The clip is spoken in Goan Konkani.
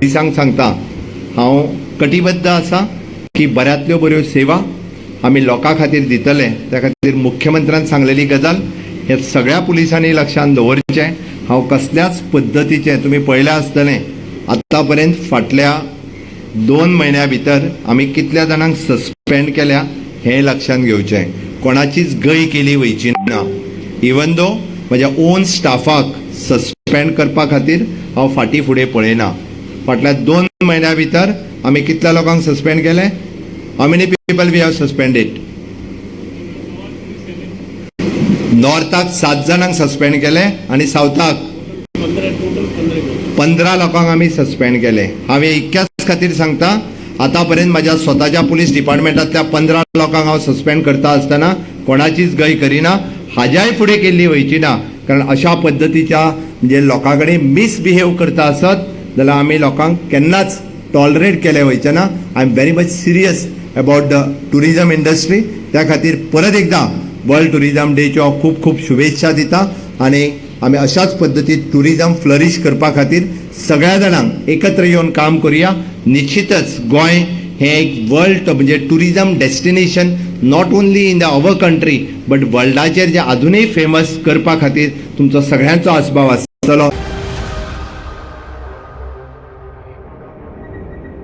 पुलिसांक सांगता, हांव कटिबद्ध आसा की बऱ्यांतल्यो बऱ्यो सेवा आमी लोकां खातीर दितले. त्या खातीर मुख्यमंत्र्यान सांगलेली गजाल हे सगळ्या पुलिसांनी लक्षांत दवरचें. हांव कसल्याच पद्दतीचें, तुमी पळयलें आसतलें, आतां पर्यंत फाटल्या 2 म्हयन्या भितर आमी कितल्या जाणांक सस्पेंड केल्या हें लक्षांत घेवचें. कोणाचीच गय केली वयची ना. इवन दो म्हज्या ओन स्टाफाक सस्पेंड करपा खातीर हांव फाटीं फुडें पळयना. फाटल्या 2 म्हयन्या भितर आमी कितल्या लोकांक सस्पेंड केले? How many people we have suspended? नॉर्थाक 7 जाणांक सस्पेंड केले आनी सावथाक 15 लोकांक आमी सस्पेंड केले. हांवें इतक्याच खातीर सांगता, आतां पर्यंत म्हज्या स्वताच्या पुलीस डिपार्टमेंटांतल्या 15 लोकांक हांव सस्पेंड करता आसतना कोणाचीच गय करिना. हाज्याय फुडें केल्ली वयची ना, कारण अशा पद्दतीच्या म्हणजे लोकां कडेन मिसबिहेव करता आसत जाल्यार आमी लोकांक केन्नाच टॉलरेट केलें वयचें ना. I am very much serious about the tourism industry. त्या खातीर परत एकदां वर्ल्ड टुरिजम डेच्यो हांव खूब खूब शुभेच्छा दिता आनी आमी अशाच पद्दतीन टुरिजम फ्लरीश करपा खातीर सगळ्या जाणांक एकत्र येवन काम करुया. निश्चितच गोंय हें एक वर्ल्ड म्हणजे tourism destination, not only in the our country but वर्ल्डाचेर जे अजुनूय फेमस करपा खातीर तुमचो सगळ्यांचो आस्पाव आसतलो.